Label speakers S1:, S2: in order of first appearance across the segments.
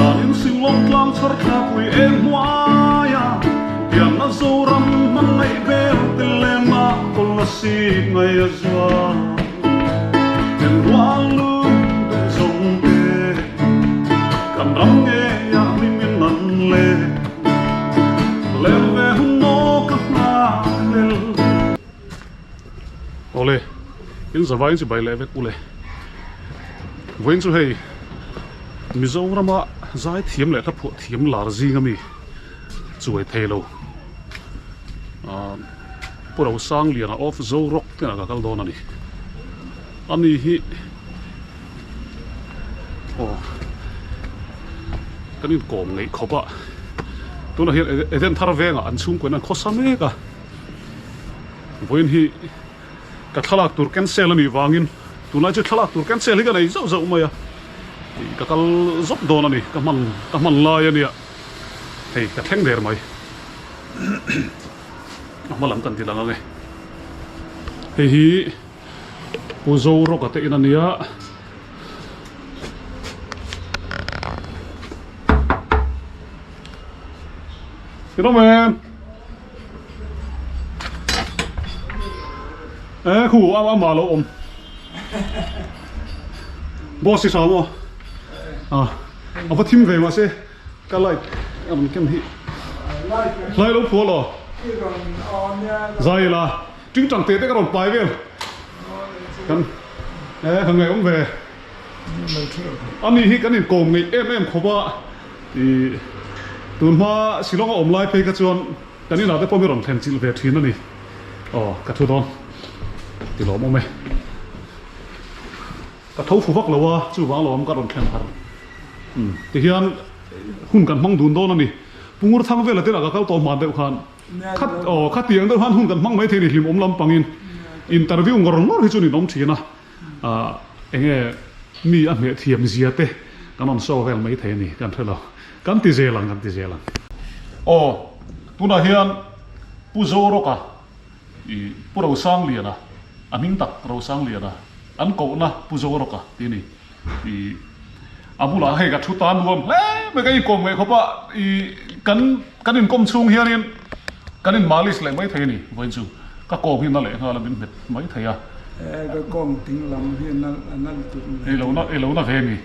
S1: Zanin Shillong tlang chhar thla pui eng hnuaia pianna Zoram hmangaih vel te lema kawl a sik ngai a zual. Engrual lu duh zawng te kan ram ngeiah hlim in an le lel ve hun maw ka nghak hlel. Awle, in zavai chu bai leh vek ule. Vawiin chu hei Mizorama zai thiam leh hla phuah thiam lar zing ami chuai thei lo. Ahh Pu Rosangliana of Zorock te ah ka kal dawn a ni. Ani hi aw kan inkawm ngeih khawp a tunah hian Eden thar vengah an chhungkaw in an khawsa mek a. Vawiin hi ka thlalak tur cancel a nih vangin tunlai chu thlalak tur cancel hi ka nei zauh zauh mai a ih ka kal zawk dawn a ni ka hman ka hman lai a nia hei ka thleng der mai a hma lam kan ti lang ang e hei hi Pu Zorawka te in a nia. Hello man. Ê khu a a mah lo awm. Boss hi tha maw? À a va thim ve mahse ka light a rawn ken hi. Lai lo phuah lo. Zai ila ting tang teh te ka rawn pai vel. Kan ê ka ngaih awm ve. Ani hi kan inkawm ngeih em em khawp a, ih tun hma Shillong a awm lai phei kha chuan kan inah te pawh mi rawn thlen chilh ve thin a ni. Aw ka thu dawn ti lawm awm e. Ka tho fu vak lo a, chuvang lawm ka rawn thlen har. Umm tihian hun kan hmang dun dawn a ni. Pu Ngurthang vela te lah ka kal tawh hman deuh khan khat aw khatiang deuh khan hun kan hmang maithei a ni hlimawm lampangin interview ngawr ngawr hi chu nin awm thin a. Ah enge mi a hmeh thiam zia te kan rawn show vel mai thei a ni kan hre lo. Kan ti zel ang kan ti zel ang. Aw tunah hian Pu Zorawka ih Pu Rosangliana a hming tak Rosangliana an kohna Pu Zorawka tih a ni. Ih a bulah hei ka thu ta nuam hle mai ka inkawm ngaih khawp a ih kan kan inkawm chhung hianin kan in malis leh mai thei a ni vawiin chu ka kawm hi na leh nghal a min hmet mai thei a.
S2: E ka kawm ding lam hi a na lutuk mai.
S1: I lo na i lo na ve mi?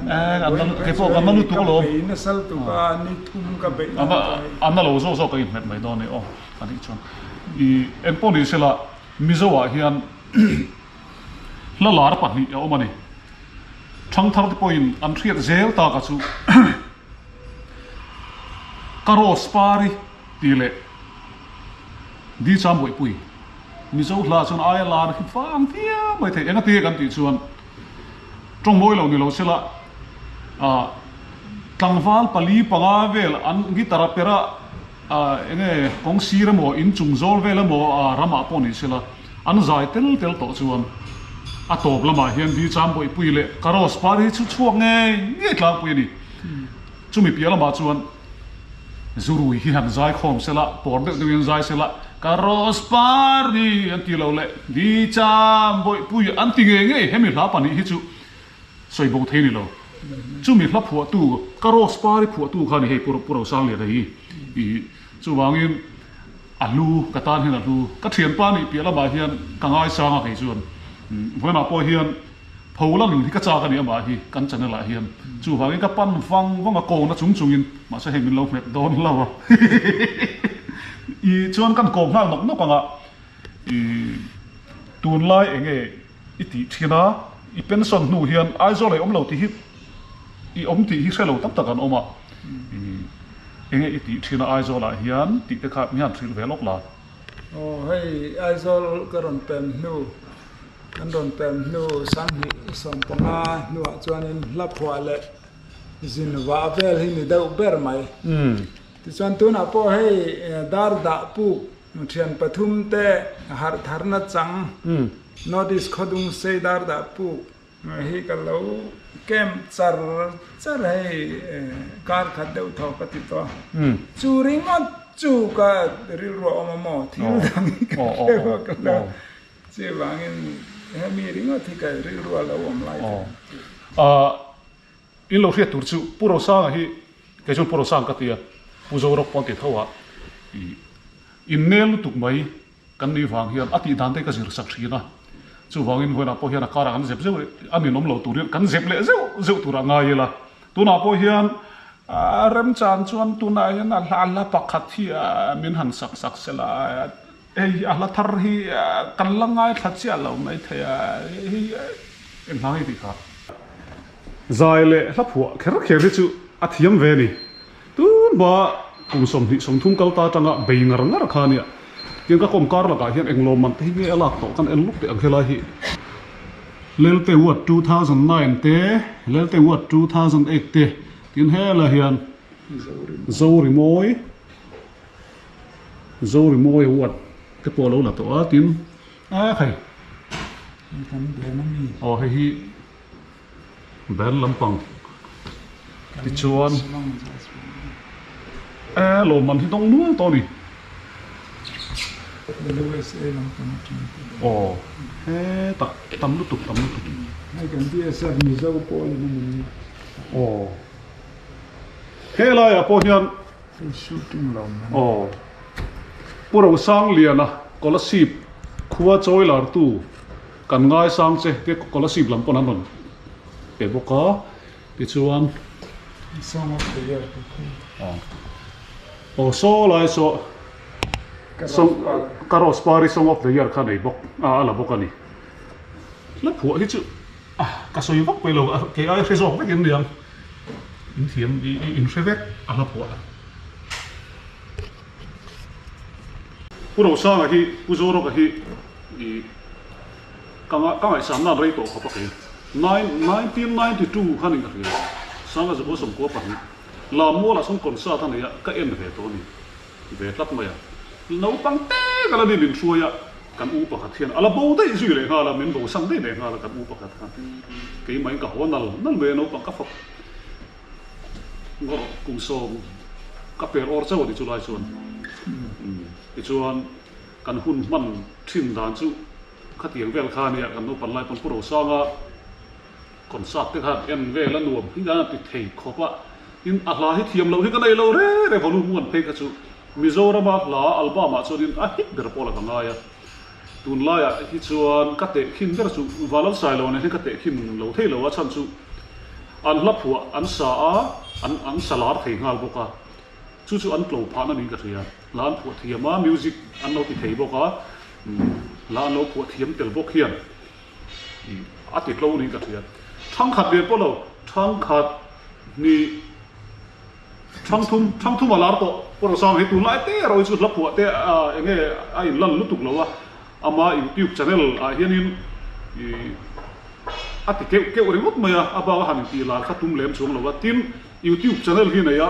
S1: E a na kei pawh ka na lutuk alawm.
S2: Ka bei nasa lutuk a ni thum ka beih na ta hi.
S1: A na lo zawk zawk ka inhmet mai dawn a ni aw a nih chuan ih engpawh ni sela Mizo ah hian Hla lar pahnih a awm a ni. Thangthar te pawhin an hriat zel tak a chu Ka Rose Pari tih leh Di Cham Bawihpui Mizo hla chuan aia lar hi vang viau mai thei. Enga tia kan tih chuan tawngmawi lo ni lo sela ah tlangval pali panga vel an guitar a per a ah enge kawng sir emaw inchung zawl vel emaw ah ramah pawh ni sela An zai tel tel tawh chuan a tawp lamah hian Di Chambawihpui leh Karos par hi chu chhuak ngei ngei tlangpui a ni. Chumi piah lamah chuan Zurui hi han zai khawm sela, pawr deuh deuhin zai sela, Karos par hi an ti lo leh Di Chambawihpui an ti ngei ngei. Hemi hla pahnih hi chu sawi bo thei ni lo. Chumi hla phuahtu Karos par hi phuahtu kha a ni hei Pu Rosangliana hi. Chuvangin A hlu, ka tan hian a hlu. Ka thianpa nih piah lamah hian ka ngaisang a kei chuan vawiinah pawh hian pholan hi ka chak a ni amah hi kan channel ah hian. Chuvangin ka pan vang vang a kawngna chung chungin mahse hei min lo hmet dawn lo a i chuan kan kawm nghal nawk nawk ang a i tunlai enge i tih thin a i pension hnu hian Aizawl ah i awm lo tih hi i awm tih hi hre lo tak tak an awm a i enge i tih thin a Aizawl ah hian tih te kha mi han hrilh ve lawk la.
S2: Aw hei Aizawl ka rawn pem hnu kan rawn pem hnu sanghnih 15 hnuah chuanin hla phuah leh zin vah vel hi ni deuh ber mai. Tichuan tunah pawh hei dar dah puk Thian pathum te harh tharna chang North East khawdung sei dar dah puk hi ka lo camp char char hei kar khat deuh thaw ka ti tawh a. Chu ringawt chu ka rilru a awm a maw thil dang hi ka hre vak lo. Chuvangin hemi ringawt hi ka rilru a lo awm lai thei.
S1: In lo hriat tur chu Pu Rosanga hi kei chuan Pu Rosang ka ti a, Pu Zorawk pawh an ti tho a, ih innel lutuk mai kan nih vang hian a tih dan te ka zir sak thin a, chuvangin vawiinah pawh hian a karah kan zep zeuh a ninawm lo tur hian kan zep leh zeuh zeuh turah ngai ila, tunah pawh hian remchang chuan tunah hian a hla hla pakhat hi min han sak sak sela Hei a hla thar hi kan la ngaithla chiah lo maithei a, hei eng hla nge tih kha. Zai leh hla phuah kher kher hi chu a thiam ve a ni. Tun hma kum 20 30 kal ta atanga bei ngar ngar kha a nia. Tiang ka kawm kar lakah hian eng lawmman te hi nge a lak tawh kan en luk teh ang helai hi. Lelte Award 2009 te, Lelte Award 2008 te tin helai hian Zorimawi. Zorimawi award te pawh a lo la tawh a tin a hei aw hei hi band lampang tichuan e lawmman hi dawng nual tawh a ni aw hetah tam lutuk tam lutuk aw helaiah pawh hian. Aw. Pu Rosangliana Kolasib khua chawi lartu kan ngaisang che tia Kolasib lam pawn an rawn pe bawk a, tichuan Aw saw lai saw Song Karos Pari Song of the Year kha nei bawk a la bawk a ni. Hla phuah hi chu ka sawi vak mai lo kei ai hre zawk vek em niang. In thiam i in hre vek a hla phuah. Pu Rosanga hi Pu Zorawka hi i ka ka ngaihsan nan rei tawh khawp a kei. 1992 khan in ka hria. Sanga Zakua 92 Lammualah sawn concert a nei a ka en ve tawh a ni. Ve tlat mai a. Naupang te ka la ni min hruai a, kan u pakhat hian a la bo daih zui leh nghal a, min bo sang daih leh nghal a kan u pakhat khan. Keimahin ka haw nal nal mai a naupang ka fak ngawrh kum sawm ka per awr chauh a ni chulai chuan. Tichuan kan hun hman thin dan chu khatiang vel kha a nia kan naupang lai pawn Pu Rosanga Concert te khan en vel a nuam hi a ti thei khawp a, tin a hla hi thiam loh hi ka nei lo re re volume one phei kha chu Mizorama hla album ah chuanin a hit ber pawh la ka ngai a, tunlaiah hi chuan ka tehkhin ber chu Valalsailo nen hian ka tehkhin lo thei lo a chhan chu an hla phuah an sa a, an an sa lar thei nghal bawk a, chu chu an tlo phahna niin ka hria, hla an phuah thiam a, music an lo ti thei bawk a, hla an lo phuah thiam tel bawk hian. A ti tlo niin ka hria. Thangkhat lian pawh lo, thangkhat hnih, thangthum, thangthum a lar tawh. Pu Rosang hi tunlai te erawh hi chu hla phuah te eng nge a inlan lutuk lo a, ama youtube channel ah hianin ih a ti keuh keuh ringawt mai a, a bak a han intih lar kha tum lem chuang lo a. Tin, youtube channel hi nei a,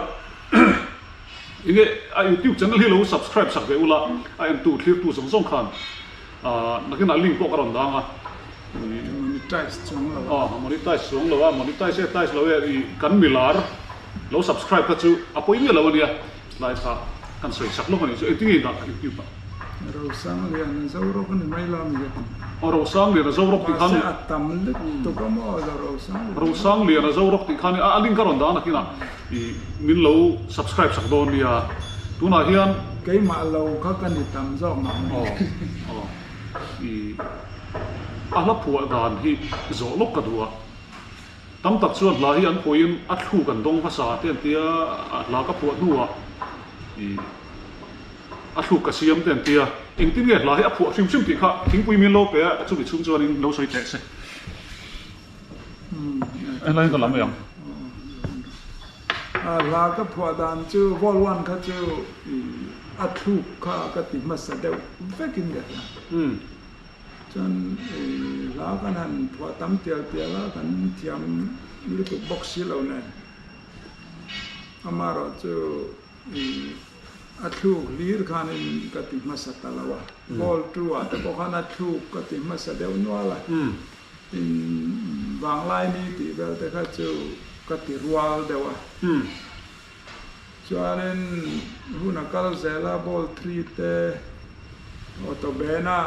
S1: eng nge a youtube channel hi lo subscribe sak ve ula, a entu thlirtu zawng zawng khan. Ahh nakinah link pawh ka rawn dang a.
S2: Monetize chuang lo a.
S1: Aw monetize chuang lo a, monetize e tize lo e i kan milar lo subscribe kha chu a pawi miah lo a nia, tlai kha kan sawi sak lawk a nih chu engtin nge i dah youtube ah.
S2: Rosangliana Zorawk a ni mai la mi ka ti.
S1: Aw Rosangliana Zorawk tih khan.
S2: Mahse a tam lutuk a maw Rosangliana.
S1: Rosangliana Zorawk tih khan a link ka rawn dang nakinah i min lo subscribe sak dawn nia tunah hian.
S2: Keimah lo kha ka ni tam zawk mah mai.
S1: Aw aw i a hla phuah dan hi zawh lawk ka duh a, tam tak chuan hla hi an phuahin a thluk an dawng hmasa te an tia, a hla ka phuah hnuah i a thluk ka siam te an tia, engtin nge hla hi a phuah hrim hrim tih kha thingpui min lo pe a, chumi chhung chuanin lo sawi teh se. Helai ka lam mai ang.
S2: Hla ka phuah dan chu Vol one kha chu a thluk kha ka ti hmasa deuh vekin ka hria. Chuan hla kan han phuah tam tial tial a, kan thiam lutuk bawk si lo nen. Amaherawh chu A thluk hlir khanin ka ti hmasa ta lo a, Vol two ah te pawh khan a thluk ka ti hmasa deuh nual a. Tin, Vanglaini tih vel te kha chu ka ti rual deuh a. Chuanin hun a kal zel a, Vol three te, Auto Bena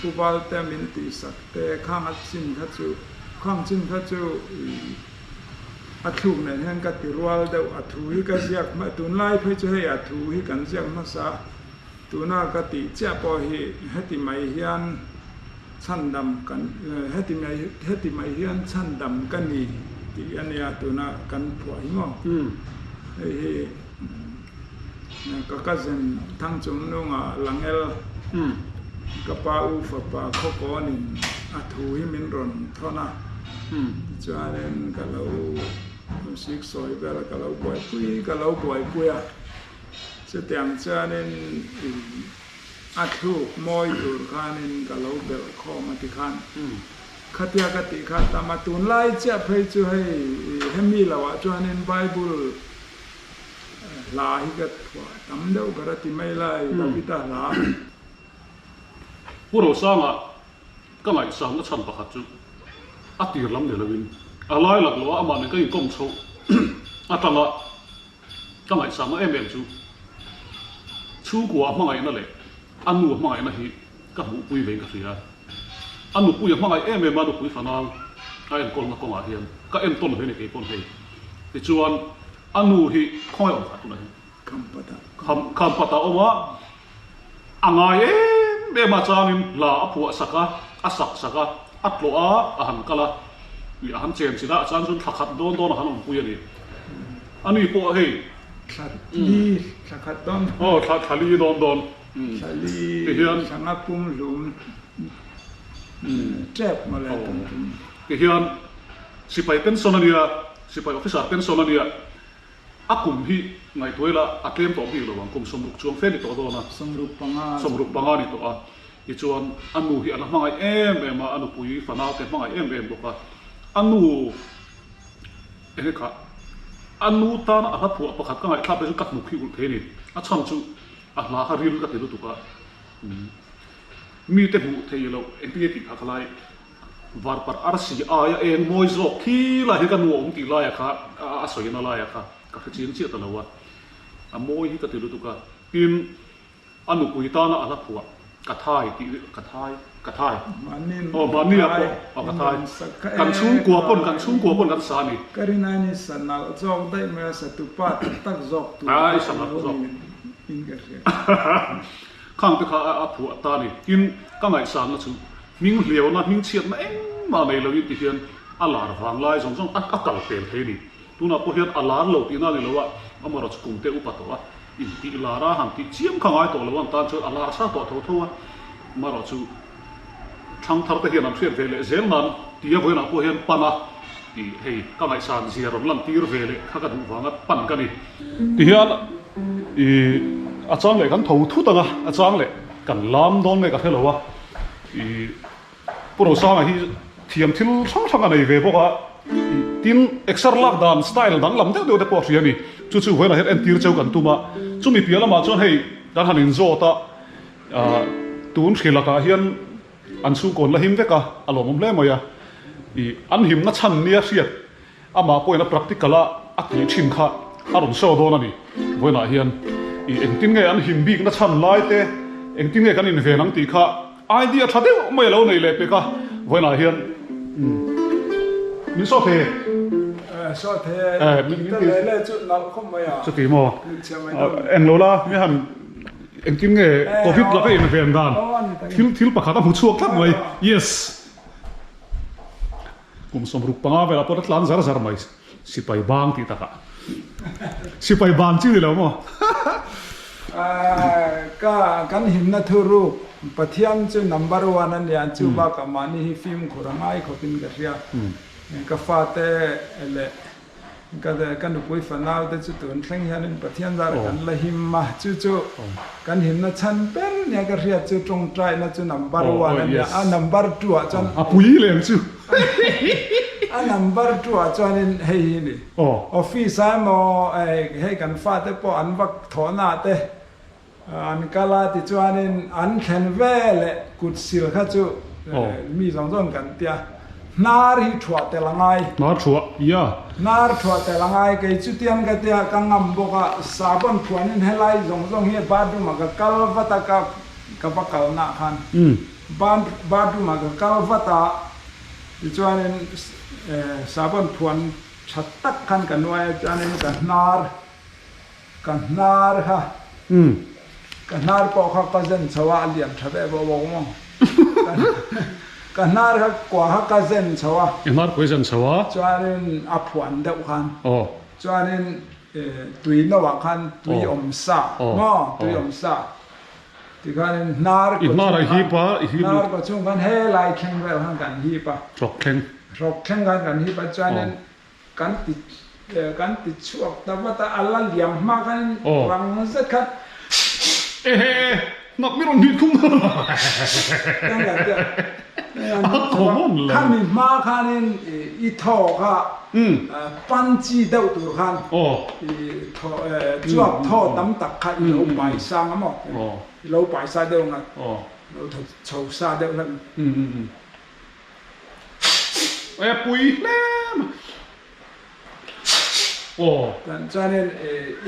S2: Pu Valte min tihsak te khang a chin kha chu, khang chin kha chu. A thluk nen hian ka ti rual deuh, a thu hi ka ziak hma, tunlai phei chu hei a thu hi kan ziak hmasa, tuna ka tih chiah pawh hi heti mai hian chhandam kan, heti mai heti mai hian chhandam ka ni tih a nia tuna kan phuah hi maw? Hei hi Ka cousin Thangchung nunga Langel ka pa u fapa Khawkawnin a thu hi min rawn thawn a, tichuanin ka lo sik sawi vel a, ka lo buaipui ka lo buaipui a, chutiang chuanin a thluk mawi tur khanin ka lo belh khawm a tikhan khatia ka tih kha tam a, tunlai chiah phei chu hei hemi lohah chuanin Bible Hla hi ka phuah tam deuh ber a ti mai lai Davida hla.
S1: Pu Rosanga ka ngaihsangna chhan pakhat chu a tir lam ni loin a lai lak loh a amah nen ka inkawm chho atanga ka ngaihsangna em em chu chhungkua a hmangaihna leh a nu a hmangaihna hi ka hmuhpui vein ka hria. A nupui a hmangaih em em a, nupui fanau a enkawlna kawngah hian ka entawn ve ni kei pawn hei. Tichuan a nu hi khawngaih awm kha tunah hian Khampatah awm a, a ngai em em a changin hla a phuah sak a, a sak sak a, a tlawh a, a han kal a, ih a han chen chin a, a chang chuan thla khat dawn dawn a han awmpui a ni. A ni pawh hei.
S2: Thla li, thla khat dawn.
S1: Aw, thla li dawn dawn.
S2: Thla li thla nga pum hlum tep mawle tum tum.
S1: Tihian sipai pension a nia, sipai officer pension a nia, a kum hi ngaihtuah ila a tlem tawh bik lo ang, kum 60 chuang fe a ni tawh dawn a,
S2: 65
S1: 65 a ni tawh a, tichuan a nu hi a la hmangaih em em a, a nupui fanau te hmangaih em em bawk a, a nu enge kha a nu tana a hla phuah pakhat ka ngaihthlak te chu ka hnuk hi ulh thei a ni, a chhan chu A hla kha ril ka ti lutuk a, mite hmuh thei loh engtin nge tih kha ka lai varparh arsi aia eng mawi zawk khi lai hi ka nu a awm tih laia kha a sawina laia kha ka hre chiang chiah ta lo a, a mawi hi ka ti lutuk a, tin a nupui tana a hla phuah ka thai tih ka thai ka thai aw mahni ah pawh aw ka thai kan chhungkua pawn kan chhungkua pawn kan sa a ni.
S2: Ka rinai ni sa nalh zawk daih mai a sa tupa tak tak zawk tur
S1: kha i lo ni
S2: in ka hria.
S1: Khang te kha a phuah ta a ni. Tin ka ngaihsanna chu hming hliauna hming chhiatna engmah nei loin ti hian a lar vang lai zawng zawng a kal pel thei a ni. Tunah pawh hian a lar lo tihna a ni lo a, amaherawhchu kum te upa tawh a, intih lar a han tih chiam kha ngai tawh lo an tan chuan a lar sa tawh tho tho a, amaherawhchu thangthar te hian an hriat ve leh zel nan tia vawiinah pawh hian pan a tih hei ka ngaihsan zia rawn lan tir ve leh kha ka duh vanga pan ka ni. Tihian i a chang leh kan tho thut ang a, a chang leh kan lam dawn nge ka hre lo a, i. Pu Rosanga hi thiam thil hrang hrang a nei ve bawk a, tin exer lak dan style danglam deuh deuh te pawh a hria a ni. Chu chu vawiinah hian entir cheu kan tum a, chumi piah lamah chuan hei kan han inzawt a, tun hri lakah hian an chhungkawn la him vek a, a lawmawm hle mai a, ih an himna chhan nia hriat Amah pawhin a practical a a tih thin kha a rawn show dawn a ni. Vawiinah hian i engtin nge an him bikna chhan lai te, engtin nge kan inven ang tih kha idea tha deuh mai a lo nei leh pek a. Vawiinah hian min saw thei e.
S2: Saw thei e, min ti leh leh chu nalh khawp mai a.
S1: Chuti maw? Eng lo la, mi han engtin nge covid laka inven dan thil thil pakhat a hmu chhuak tlat mai. Yes. Kum 65 velah pawh a tlan zar zar mai, sipai bang tih takah. Sipai ban chi ni lo maw?
S2: Ka kan himna thu ruk Pathian chu number one a nia, chu bakah mahni hi fimkhur a ngai khawpin ka hria. Ka fate leh Ka ka nupui fanau te chu tun thleng hianin Pathian zar kan la him a, chu chu kan himna chhan ber nia ka hriat chu tawngtaina chu number one a nia, a number two ah chuan
S1: A pui lem chu.
S2: A number two ah chuanin hei hi ni office ah emaw hei kan fate pawh an va thawhna ah te An kal a tichuanin an thlen ve leh kut sil kha chu mi zawng zawng kan tia, hnar hi thuah tel a ngai.
S1: Hnar thuah, ia.
S2: Hnar thuah tel a ngai, kei chutiang ka tia ka ngam bawk a, sabon phuanin helai zawng zawng hi bathroom ah ka kal vat a, ka ka va kalna ah khan bathroom ah ka kal vat a, tichuanin sabon phuan. Tha tak khan ka nuai a chuanin ka hnar ka hnar kha ka hnar pawh kha ka zen chho a a lian tha ve bawk bawk maw ka hnar kha kua kha ka zen chho a.
S1: I hnar kua i zen chho a.
S2: Chuanin a phuan deuh khan chuanin tui no ah khan tui awm sa maw tui awm sa tikhanin hnar
S1: kua chhung khan
S2: hnar kua chhung khan helai thleng vel khan kan hip a.
S1: Hrawk thleng.
S2: Hrawk thleng khan kan hip a chuanin kan ti kan ti chhuak ta vat a, a la liam hma khan rang zet khan.
S1: Ehe! Nak mi rawn hnih thum dawn a.
S2: Kan kan tia. Khami hma khanin i thaw kha pan chi deuh tur khan i thaw chuak thaw tam tak kha i lo pai sang a maw? I lo pai sa deuh ang a, lo thaw chho sa deuh hlek.
S1: E pui hle mai. Aw.
S2: Kan chuanin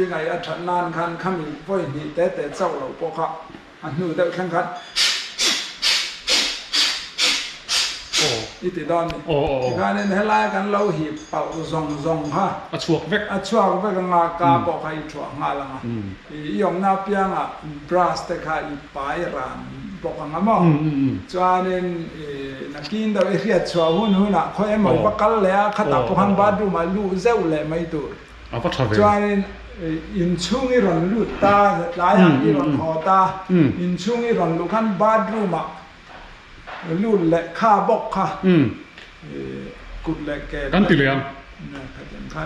S2: i ngaih a that nan khan khami vawi hnih te te chauh loh pawh kha a hnu deuh thleng khan i ti dawn ni. Tikhanin helaia kan lo hip palh zawng zawng kha.
S1: A chhuak vek.
S2: A chhuak vek anga ka pawh kha i thuah nghal ang a. I awmna apiangah brush te kha i pai ran bawk ang a maw? Chuanin nakin deuh i hriat chhuah hun hunah khawi emaw i va kal leh a, khatah pawh khan bathroom ah luh zeuh leh mai tur.
S1: A va tha ve.
S2: Chuanin inchhung i rawn lut ta, tlaiah i rawn haw ta, inchhung i rawn luh khan bathroom ah lut leh kha bawk kha kut leh ke
S1: Kan ti leh ang.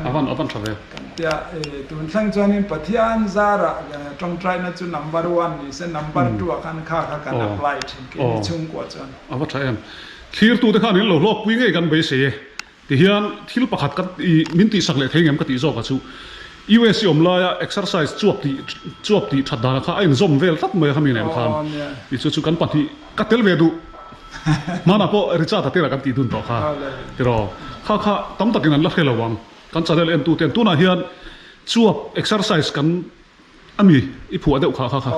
S1: A van a van tha ve.
S2: Kan tia tun thleng chuanin Pathian zarah tawngtaina chu number one ni se number two ah khan kha kha kan apply thin keini chhungkua chuan.
S1: A va tha em. Thlirtute khan in lo hlawkpui ngei kan beisei e. Tihian thil pakhat ka i min tihsak leh thei ngem ka tih zawk a chu US i awm laia exercise chuap tih chuap tih that danah kha a inzawm vel tlat mai a khami nen khan i chu chu kan pahnih ka tel ve duh hmanah pawh Richard a tela kan tih dun tawh kha tiraw kha kha tam takin an la hre lo ang kan channel entu ten tunah hian chuap exercise kan ami i phuah deuh kha kha kha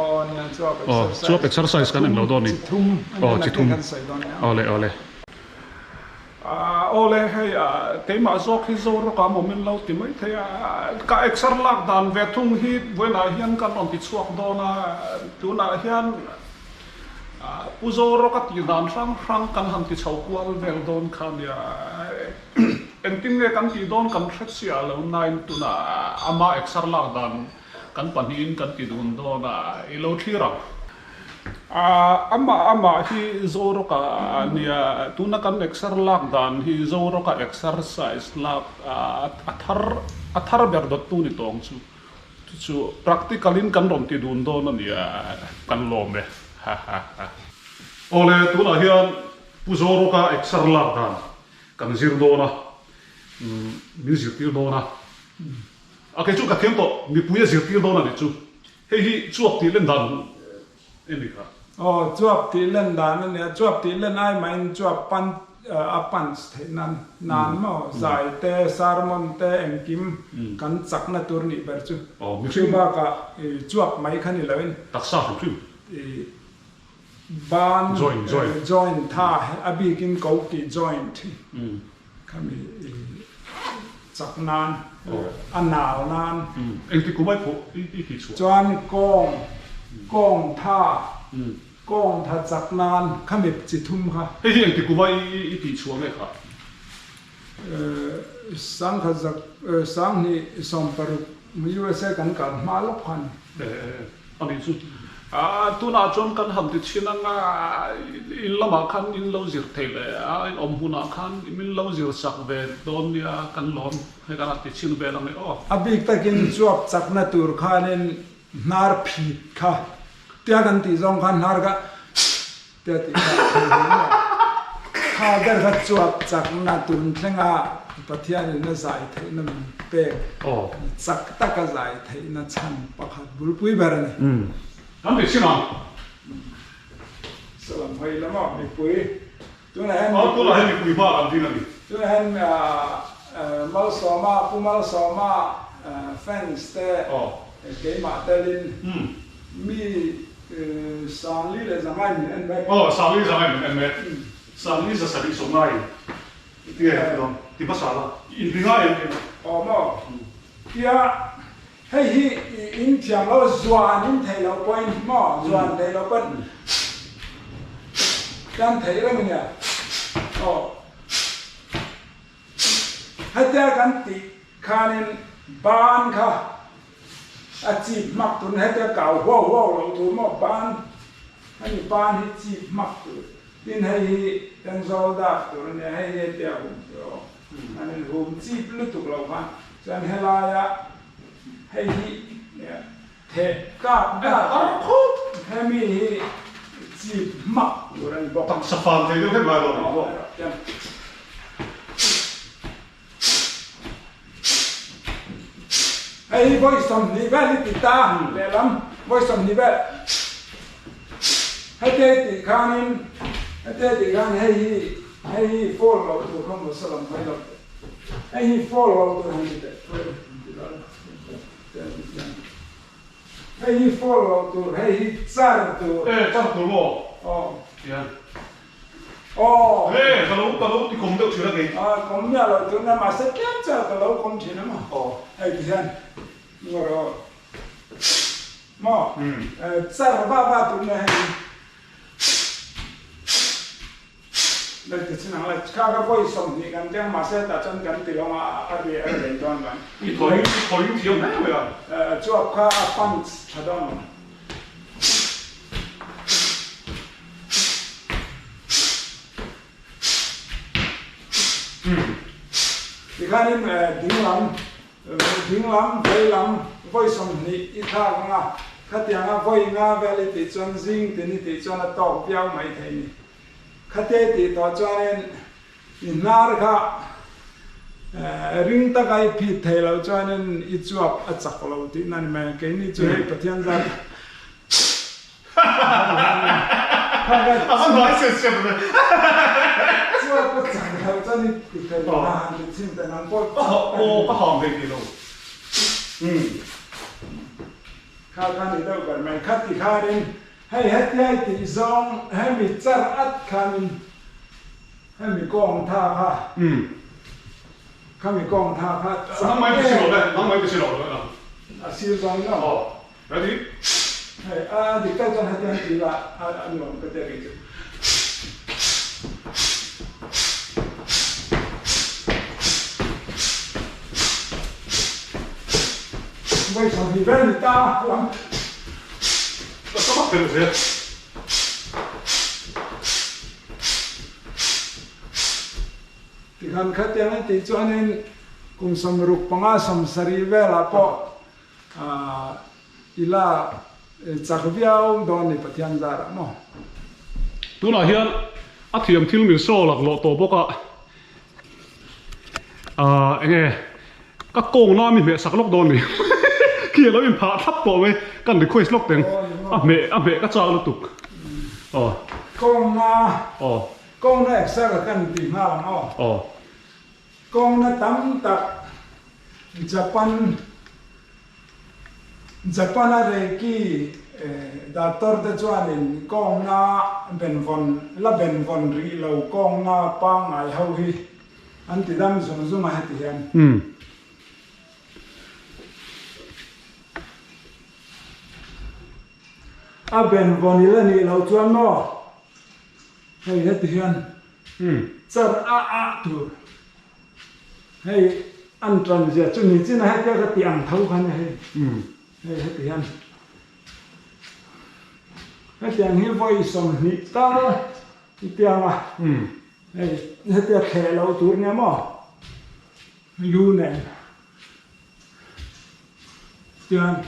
S1: aw chuap exercise kan en lo dawn ni aw chi thum awle awle. Awle hei keimah zawk hi Zorawk ah maw min lo ti mai thei a, ka exer lak dan ve thung hi vawiinah hian kan rawn ti chhuak dawn a, tunah hian Pu Zorawk a tih dan hrang hrang kan han ti chho kual vel dawn kha nia, engtin nge kan tih dawn kan hre chiah lo nain tunah ama exer lak dan kan pahnihin kan ti dun dawn a, i lo thlir ang. Amah amah hi Zorawka a nia, tuna kan exer lak dan hi Zorawka exercise lak a thar a thar ber dawttu ni tawng chu chu chu practical in kan rawn ti dun dawn a nia, kan lawm e ha ha ha. Awle tunah hian Pu Zorawka exer lak dan kan zir dawn a, min zirtir dawn a, a kei chu ka thiam tawh mipui a zirtir dawn a nih chu. Hei hi chuap tih len dan em ni kha?
S2: Aw, chuap tih len dan a nia. Chuap tih len ai mahin chuap pan a punch theih nan nan maw? Zai te, sermon te engkim kan chakna tur nih ber chu.
S1: Aw, mihring.
S2: Chu bakah chuap mai kha ni loin.
S1: Taksa hrim hrim.
S2: Ban,
S1: Joint, joint.
S2: Joint tha a bikin ko tih joint hi. Khami i chak nan, a nau nan.
S1: Engti kum ai pawh i tih chhuah.
S2: Chuan kawng, kawng tha, kawng tha chak nan khami chi thum kha.
S1: Hei hi engti kum ai i tih chhuah nge kha?
S2: Sangkhat zak, sanghnih 60 USA kan kal hma lawk kha a ni.
S1: A nih chu. Tunah chuan kan han ti chhin ang a, in lamah khan in lo zir thei leh a, in awm hunah khan min lo zir sak ve dawn nia kan lawm hei kan han ti chhin vel ang e aw.
S2: A bik takin chuap chakna tur khanin hnar phit kha tia kan tih zawng khan hnar kha Tia tih kha a thei hle mai a. Kha ber kha chuap chakna tun thlenga Pathianin a zai theihna min pek chak taka zai theihna chhan pakhat bulpui ber a ni.
S1: Kan ti chin ang.
S2: Salam hawi lama mipui tunah hian
S1: Aw tunah hian mipui hma kan ding a ni.
S2: Tunah hian Malsawma Pu Malsawma fans te keimah telin mi Sangli leh Zangai min en mek.
S1: Aw, Sangli Zangai min en mek. Sangli zasarih sawmngai ti nge ka ti dawn? Ti hmasa la. Inti ngai em keimah?
S2: Aw maw? Tia hei hi i in thiam lo zuan in theih loh pawhin maw zuan theih loh pawn kan theih reng ania. Aw hetia kan tih khanin ban kha a chip hmak tur hetia kau huau huau loh tur maw ban hemi ban hi chip hmak tur. Tin hei hi kan zawl dak tur a nia, hei hi hetia hum tur aw. An in hum chip lutuk lo khan chuan helaia hei hi theh kak dak a hemi hi chip hmak tur a ni bawk.
S1: Taksa fan thei deuh hlek lai lo a ni bawk.
S2: Hei hi vawi 20 vel i ti ta lehlam vawi 20 vel heti i tih khanin heti i tih khan hei hi hei hi fall loh tur kha maw salam mai lo teh hei hi fall loh tur han ti teh hei hi fall loh tur hei hi char tur
S1: e char tur maw
S2: aw
S1: tian
S2: Aw.
S1: He, ka lo, ka lo ti kawm deuh thin a kei.
S2: Aw, kawm miah lo tun a, mahse tlem chiah ka lo kawm thin a maw.
S1: Aw.
S2: Hei ti hian ngaw rawh aw. Maw? Char va va tun a hei. Lei ti chin ang le, kha ka vawi 20 kan tiang mahse tah chuan kan ti lo a, a ri a rei dawn mai.
S1: I thawi, i thawi thiam hle mai a.
S2: Chuap kha a punch tha dawn lo. Tikhanin dinglam, dinglam, veilam vawi 20 i thlak ang a, khatianga vawi nga vel i tih chuan zing tin i tih chuan a tawk viau mai thei ni. Khatia i tih tawh chuanin i hnar kha ring taka i phit thei loh chuanin i chuap a chak lo tihna a ni mai. Keini chu hei Pathian zat.
S1: A va hnuai siam siam ve.
S2: Chuan ka chak lo chuan i ti thei lo a han ti chhin ta nang pawh
S1: Aw ka hang thei ti lo.
S2: Kha kha ni deuh ber mai kha ti khanin hei hetia i tih zawng hemi char at khanin hemi kawng tha kha khami kawng tha kha
S1: chak em. Nang mai ti si lo le nang mai ti si lo le.
S2: A sir zawng no.
S1: Ready?
S2: Hei, a dik tak chuan hetiang ti ila a nuam ka tia kei chu. Vawi 20 vel ni ta lam.
S1: Ka sama fel zel.
S2: Tikhan khatiang an tih chuanin kum 65 70 velah pawh I la chak viau dawn ni Pathian zarah maw?
S1: Tunah hian a thiam thil min saw laklawh tawh bawk a, aah enge ka kawngna a mi hmeh sak lawk dawn ni khi a lo inphah thlap tawh mai kan request lawk teng a hmeh a hmeh ka chak lutuk aw.
S2: Kawngna
S1: aw.
S2: Kawngna exer kan ti nghal ang aw.
S1: Aw.
S2: Kawngna tam tak Japan Japan a Reiki doctor te chuanin kawngna benvawn la benvawn rih lo kawngna pangngai ho hi an ti dam zung zung a heti hian. A benvawn i la nih loh chuan maw hei heti hian Char a ah tur hei an tan zia chu ni chin a hetia ka tih ang tho kha nia hei hei heti hian hetiang hi vawi 20 tal i piang a hei hetia thleh loh tur nia maw lu nen tiang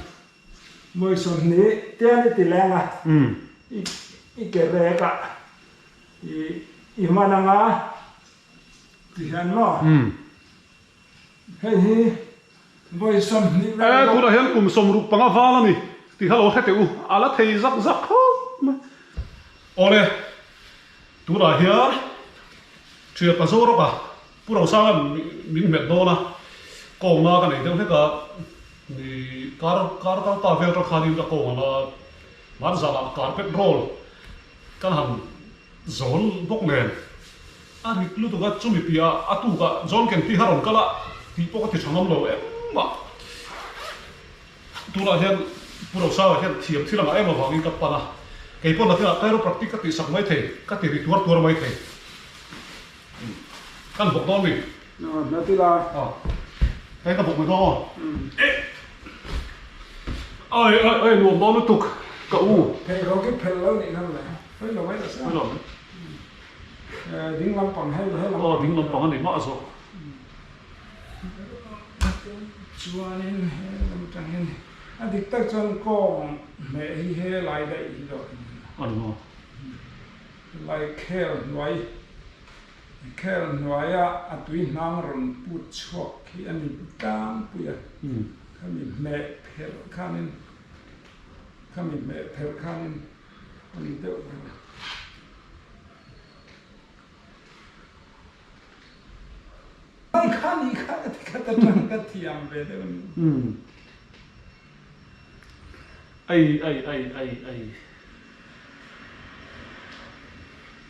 S2: Vawi 20 tian i ti leng a, i ke rek ah i hman ang a ti hian maw? Hei hi vawi 20
S1: vel bawk. Tunah hian kum 65 val a ni tih kha lo hre teh u, a la thei zak zak khawp mai. Awle, tunah hian Thianpa Zorawka Pu Rosanga min hmet dawn a, kawngna ka nei deuh hlek a, ni kar kar kal ta vel ṭang khanin ka kawng ang a, hman zanah carpet roll kan han zawn bawk nen a rit lutuk a, chumi piahah a tukah John Kenti kha rawn kal a. Tih pawh ka ti tha ngam lo engmah. Tunah hian Pu Rosanga hian thiam thil angah em avangin ka pan a, kei pawh nakinah chiropractic ka tihsak mai thei, ka ti ri tuar tuar mai thei. Kan bawk dawn mi?
S2: Hna ti la.
S1: Aw. Hei ka bawk mai dawn aw. Eh! Ai ai ai nuam dawn lutuk ka u.
S2: Pheikhawk hi phelh lo nih kha le. Hawi lo mai ta se.
S1: Hawi lo mai.
S2: Ding lampang hei hei lampang.
S1: Aw ding lampang a ni mah zawk.
S2: Chuanin he lam atang hian a dik tak chuan kawng hmeh hi he lai daih hi zawk a ni.
S1: A ni maw?
S2: Lai khel hnuai khel hnuaia a tui hnang rawn put chhuak hi a ni tlangpui a, khami hmeh phelh khanin khami hmeh phelh khanin a ni deuh ber a. Mai kha ni kha ka ti kha ta tang ka thiam ve deuh a ni.
S1: Umm. Ai ai ai ai ai.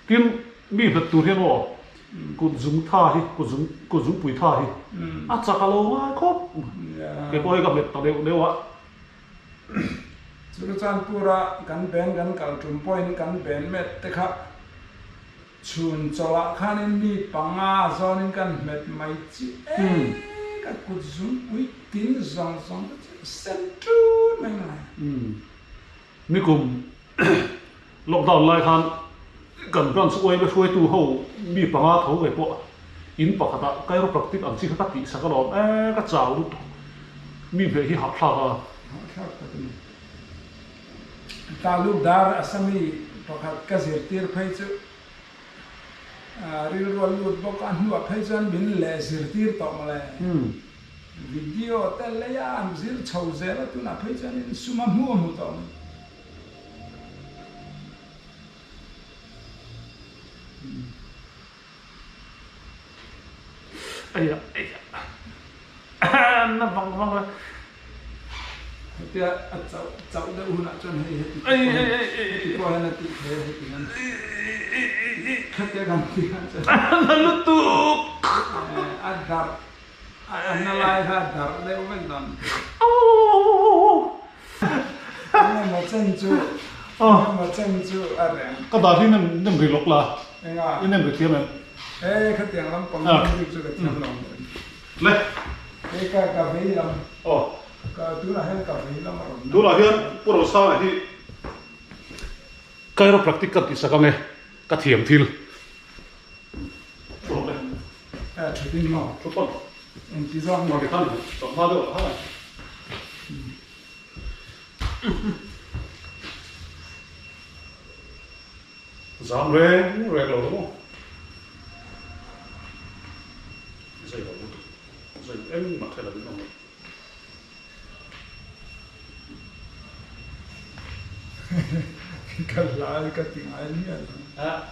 S1: Tin, mi hlat tur hian aw kut zung tha hi, kut zung kut zungpui tha hi a chak a lo ngai khawp. Kei pawh hei ka hmet ta deuh deuh a.
S2: Churachandpur-a kan band kan kal tum pawhin kan band met te kha Chhun chawlhah khanin mi panga zawnin kan hmet mai chi e, ka kut zungpui tin zawng zawng te chu sen tun mai mai.
S1: Nikum lockdown lai khan kan branch uaime hruaitu ho mi panga tho ve pawh in pakhatah chiropractic ang chi kha ka tihsak alawm e, ka chau lutuk mi hmeh hi hahthlak a.
S2: Hahthlak tak a ni. Talukdar Assami pakhat ka zirtir phei chu rilru a lut bawk a, hnuah phei chuan min leh zirtir tawh mawle. Video te leia an zir chho zel a, tunah phei chuanin sum a hmu a hmu tawh mai.
S1: Aia aia na vang vang a.
S2: Hetia a chauh chauh deuh hunah chuan hei heti pawh hian heti pawh hian a tih thei a heti hian khatia kan tih khan chuan
S1: na lutuk
S2: a darh a na lai kha a darh deuh vek dawn. Engemaw chen chu engemaw chen chu a reng.
S1: Ka dar hi nem nem ri lawk la.
S2: Enga?
S1: I nem ri thiam em?
S2: E khatiang lampang nem rik chu ka thiam lo ang.
S1: Le.
S2: Hei ka ka vei lam.
S1: Aw.
S2: Ka tunah hian ka vei lam a rawn.
S1: Tunah hian Pu Rosanga hi chiropractic ka tihsak ang e, ka thiam thil. Thu rawh le.
S2: E thu ding maw?
S1: Thu pawn.
S2: Engti zawk
S1: maw? Khan chawhma deuh a khan. Zam reng reng lo maw? Zai lo lutuk. Zai engmah hre lovin awm lo.
S2: Ka hlai ka ti ngai miah lo.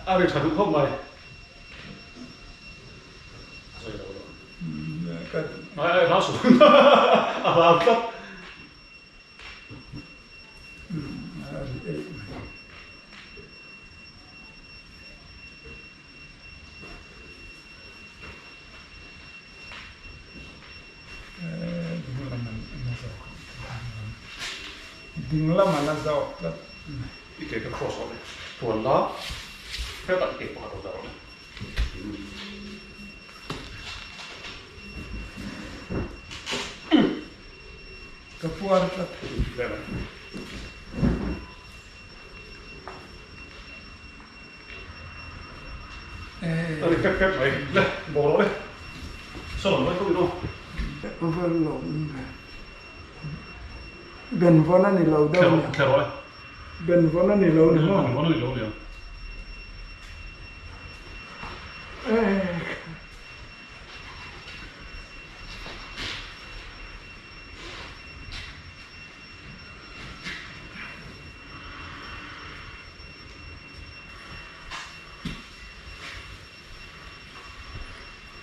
S1: A ri tha duh khawp mai. Zai lo lo.
S2: Ka
S1: Ai ai hla suh. A hla tlat.
S2: Ding lam a la zawk tlat.
S1: I ke ka cross rawh le. Tuan la hetah i ke pakhat rawn dah rawh le.
S2: Ka puar tlat.
S1: A ri fek fek mai. Le, bawk rawh le. Saw mai kawp ino.
S2: Over lo Ben vawn a ni lo deuh nia.
S1: Thler rawh le.
S2: Ben vawn a ni lo ni maw?
S1: Ben vawn a ni lo nia.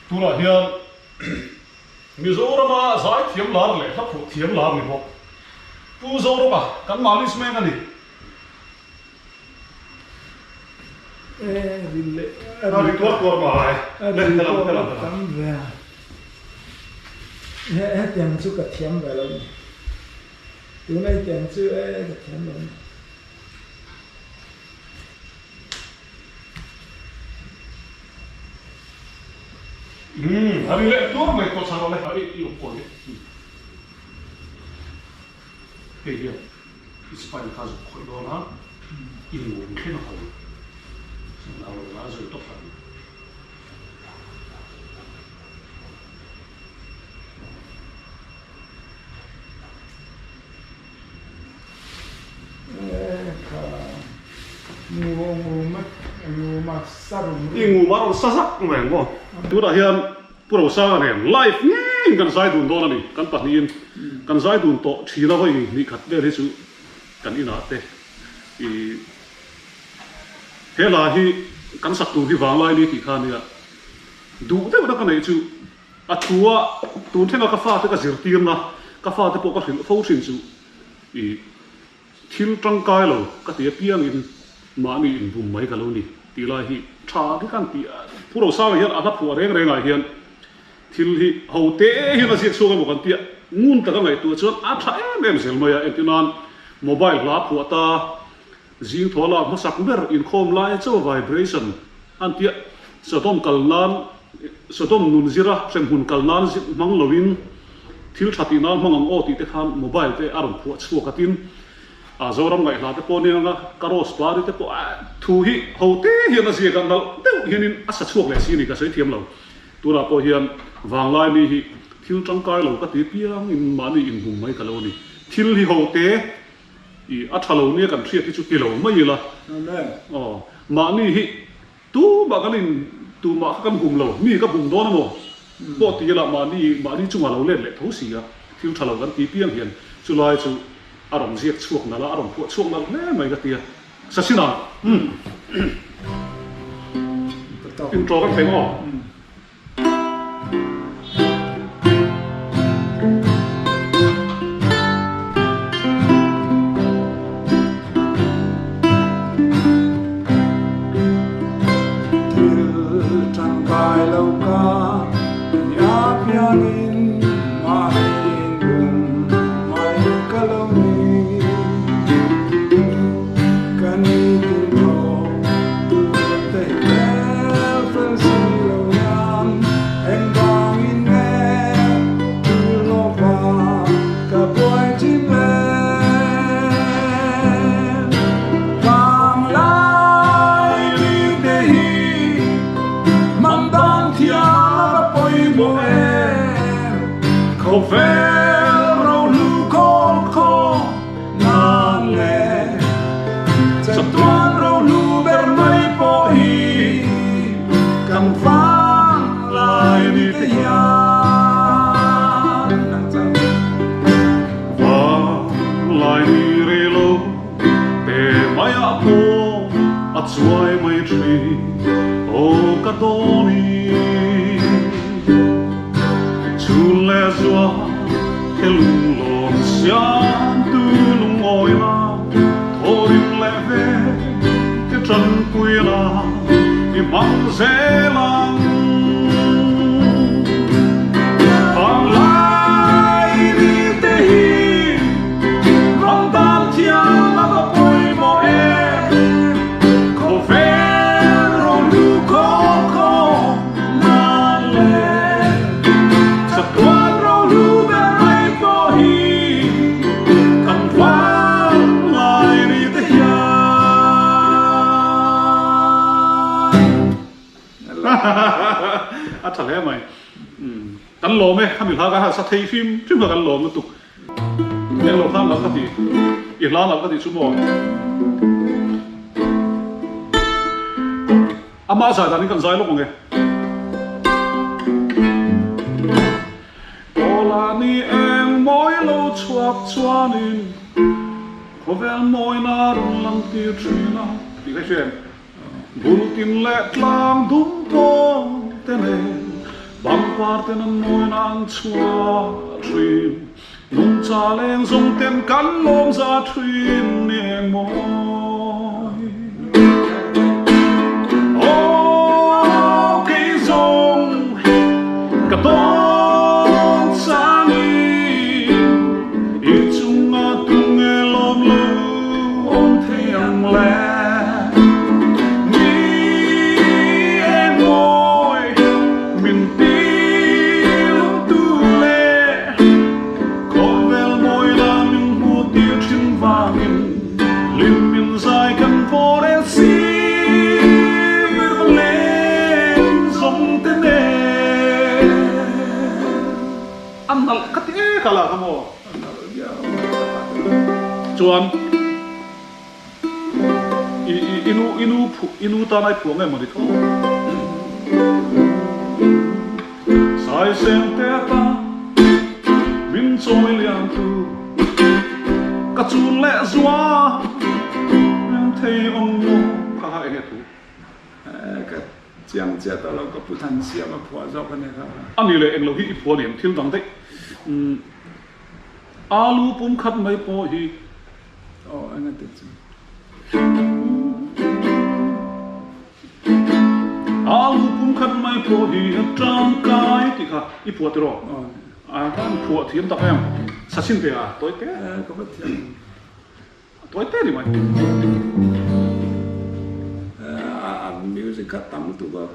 S1: Tunah hian Mizorama zaithiam lar leh hlaphuh thiam lar ni bawk Pu Zorama kan malis mek a ni. A ri tuar tuar mai. Le helam helam helam.
S2: Hetiang chu ka thiam ve lo ni. Tuna hetiang chu e ka thiam lo ni.
S1: Umm a ri leh tur mai pawh chhan awle. I awm kawi e. Hei hian i spine kha zuk khawih dawn a, i ngum thleng a hawi. Nau lo la zui tawp ang. I ngum a rawn sa zak mai ang maw? Tunah hian Pu Rosanga nen live ngeiin kan zai dun dawn a ni. Kan pahnihin kan zai dun tawh thin a vawi hnih khat vel hi chu kan inah te i he hla hi kan sak tur hi vanglai ni tih kha a nia. Duh deuhna ka neih chu a thu a tun thlenga ka fate ka zirtirna ka fate pawh ka hrilh fo thin chu i Thil tangkai lo ka ti apiangin mahni inbum mai ka lo ni tih lai hi tha khi khan tih Pu Rosanga hian a hla phuah reng rengah hian thil hi ho te hian a ziak chhuak emaw kan tia ngun taka ngaihtuah chuan a tha em em zel mai a, entir nan mobile hla phuah ta zing thaw lak hmasak ber inkhawm lai chaw vibration an tia Sodom kal nan Sodom nun zira hremhmun kal nan hmang loin Thil tha tih nan hmang ang aw tih te khan mobile te a rawn phuah chhuak a tin a Zoram ngaihhla te pawh nia anga ka rose pari te pawh a thu hi ho te hian a ziak a nalh deuh hianin a sa chhuak leh si a ni ka sawi thiam lo. Tunah pawh hian vanglai mi hi thil tangkai lo ka ti piang in mahni inhum mai ka lo ni. Thil hi ho te i a tha lo nia kan hriat hi chu ti lo mai ila aw mahni hi Tumah kan in, tumah kha kan bum lo, mi ka bum dawn amaw pawh ti ila mahni, mahni chungah lo let leh tho si a, thil tha lo kan ti piang hian chulai chu a rawn ziak chhuak nalh a, a rawn phuah chhuak nalh hle mai ka ti a, Sachin-a, umm, intro kan thei maw?
S2: Thil tangkai lo ka ni a piangin mahni inbum mai ka lo ni. Ka ni tin thaw tur te hi fel fel si lo nan engvangin nge thil lawva ka buai thin le? Vanglai ni te hi man dan thiam a va pawimawh em? Khawvel rohlu khawl khaw Nan le chatuan rohlu ber mai pawh hi kan vang lai ni te hian ang chang.
S1: Vang lai ni rei lo te maiah pawh a chuai mai thin aw ka dawn i. Chhun leh zua he lunglawn siam tu lungawi la, thaw rim leh ve te tanpui la i hmang zel ang. Vanglai ni te hi hmang dan thiam a va pawimawh em, khawvel rohlu khaw khaw. Chatuan rohlu ber mai pawh hi kan vang lai ni te hian. A tha hle mai. Kan lawm e, khami hla ka sa thei hrim hrim kha kan lawm lutuk. Eng lo hla nalh ka ti, i hla nalh ka tih chu maw. Amah zai danin kan zai lawk ang e. Kawla ni eng mawi lo chhuak chuanin khawvel mawina rawn lang tir thin a tih ka hria em? Bul tin leh tlang dum tawng te nen pangpar ten an mawina an chhuah thin. Nungcha leng zawng ten kan lawm za thin ni eng mawi. Aw kei zawng ka dawn chang. ti e kha la kha maw? Chuan i i i nu i nu phu i nu tan ai phuah nge maw ni tho? Saiseng te ta min chawi lian tu ka chun leh zua reng thei awm maw kha kha enge thu?
S2: Ka chiang chiah tawh lo ka pu than siam a phuah zawk a ni kha.
S1: A ni leh englo hi i phuah liam thil dang daih. Alu pum khat mai pawh hi.
S2: Aw eng a ti chu.
S1: Alu pum khat mai pawh hi a tangkai tih kha i phuah tiraw? A kan phuah thiam tak em? Sachin te a tawi te.
S2: Ka va thiam.
S1: A tawi te ni mai.
S2: A music kha tam lutuk a.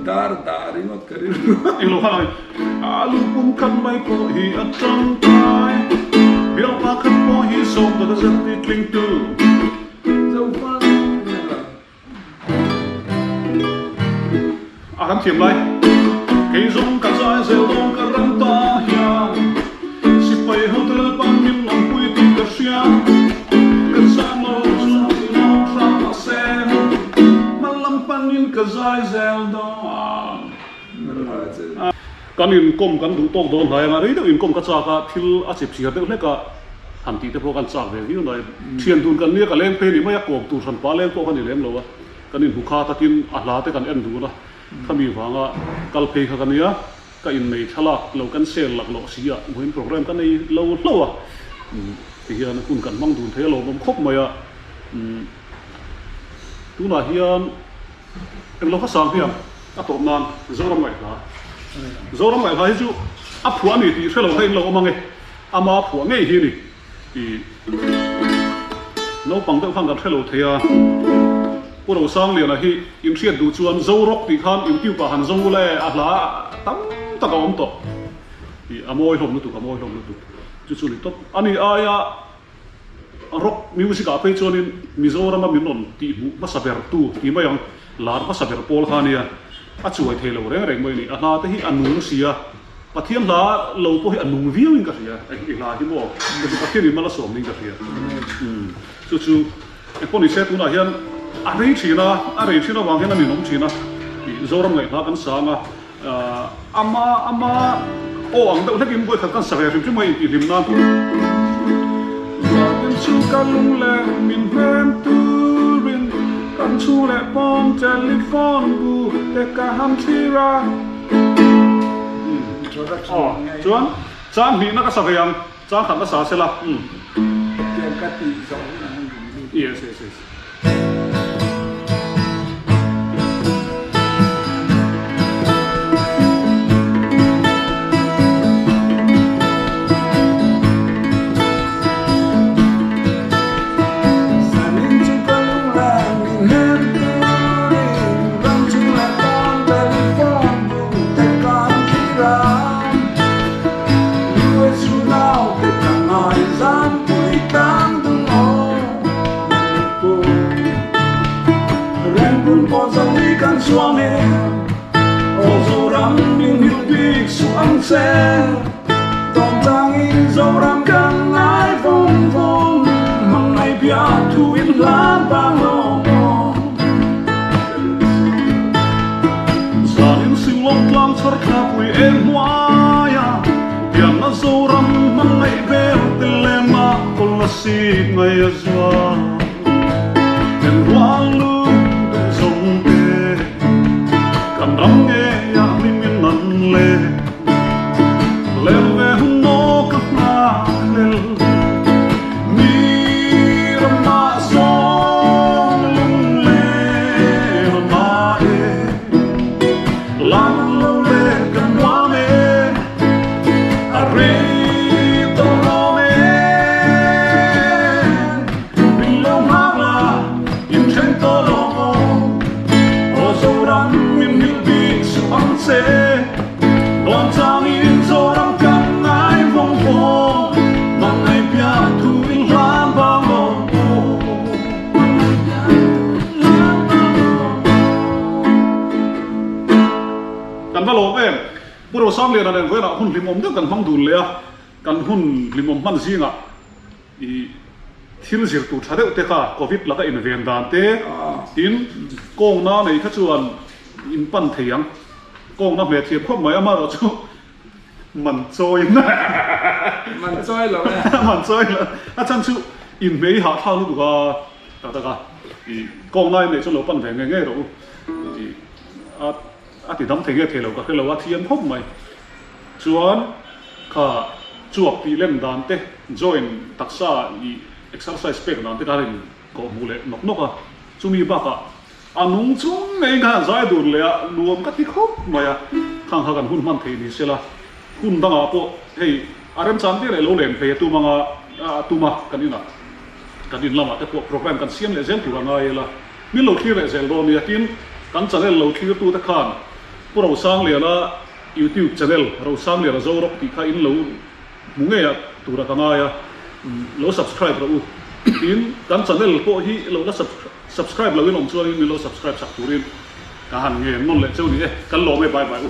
S2: Dar dah ringawt ka rilru.
S1: Englo khan a Alu pum khat mai pawh hi a tangkai. Bialpa khat pawh hi sawm dawt a zet ti tling tu.
S2: Zopa nge lo.
S1: A kan thiam lai. Kei zawng ka zai zel dawn ka ram ta hian. Sipai hote Lalpan min awmpui tih ka hria. Ka zam lo chuan min awm hram mahse hma lam panin ka zai zel dawn. Kan inkawm kan duh tawk dawn hlai anga rei deuh inkawm ka chak a, thil a chip chhiar deuh hlek a, han tih te pawh kan chak ve viau mai. Thian dun kan nia ka leng phei ni mai a, kawm tur hran pa leng pawh ka ni lem lo a, kan inhmu kha takin a hla te kan en dun a, khami vanga kal phei kha ka nia. Ka innei thlalak lo kan sel laklawh si a, vawiin program ka nei lo hlauh a, tihian hun kan hmang dun thei a lawmawm khawp mai a, tunah hian englo kha sang hian a tawp nan Zoram Ngaihhla, Zoram Ngaihhla hi chu a phuah a ni tih hre lo kha in lo awm ang e, ama phuah ngei hi a ni. I naupang deuh khan kan hre lo thei a, Pu Rosangliana hi in hriat duh chuan Zorock tih khan YouTube ah han zawng ula e, a hla tam tak a awm tawh. I a mawi hlawm lutuk, a mawi hlawm lutuk. Chu chu ni tawp. Ani aia rock music ah phei chuanin Mizorama min rawn tih hmuh hmasa ber tu ti mai ang, lar hmasa ber pawl kha ania, a chuai thei lo reng reng mai a ni. A hla te hi a nung si a. Pathian hla lo pawh hi a nung viau in ka hria, i hla hi maw? Chu chu Pathian in mal a sawm niin ka hria. Chu chu engpawh ni se tunah hian a rei thin a, a rei thin avang hian a ninawm thin a, i Zoram ngaihhla kan sang a, ama ama aw ang deuh hlekin vawikhat kan sa ve hrim hrim a intihhlim nan. Zanin chu ka lung leh min hnem turin kan chhung leh pawn telephone bu te ka han thlir a. Aw chuan chang hnihna ka sa ve ang, chang khat ka sa sela. Yes yes yes. Zanin Singlawng tlang chhar thlapui eng hnuaia pianna Zoram hmangaih vel te lema kawl a sik ngai a zual Eng rual lu duh zawng te kan ram ngeiah hlimin an le Lel ve hun maw ka nghak hlel Mi ramah zawng lunglen a ma e Lan lo le kan nuam e A rei tawh lawm e Min lo. Rosangliana nen vawiinah hun hlimawm deuh kan hmang dun leh a, kan hun hlimawm hman zingah i thil zir tur tha deuh te kha Covid laka inven dan te tin kawngna nei kha chuan in pan thei ang. Kawngna hmeh thiam khawp mai amaherawhchu man chawi
S2: Man chawi lo e.
S1: Man chawi lo. A chhan chu inhmei hahthlak lutuk a tak tak a i kawngna in neih chuan lo pan ve ngei ngei rawh u i a a ti dam thei nge thei lo ka hre lo a thiam khawp mai. Chuan kha chuak tih lem dan te joint taksa i exercise pek dan te kha in kawh hmuh leh nawk nawk a chumi bakah A nung chung ngeiin khan an zai dun leh a, nuam ka ti khawp mai a, khang kha kan hun hman thei ni sela, hun dangah pawh hei a remchan vial leh lo len phei a tum anga a tum a, kan inah kan in lamah te pawh programme kan siam leh zel tur a ngai ila, min lo thlir leh zel dawn nia, tin kan channel lo thlirtu te khan Pu Rosangliana YouTube channel Rosangliana Zorawk tih kha in lo Hmu ngei a tura ka ngai a, lo subscribe rawh u. Tin, kan channel pawh hi lo la subscribe loin awm chuanin min lo subscribe sak turin ka han ngen nawn leh cheu ni e. Kan lawm e, bye bye u.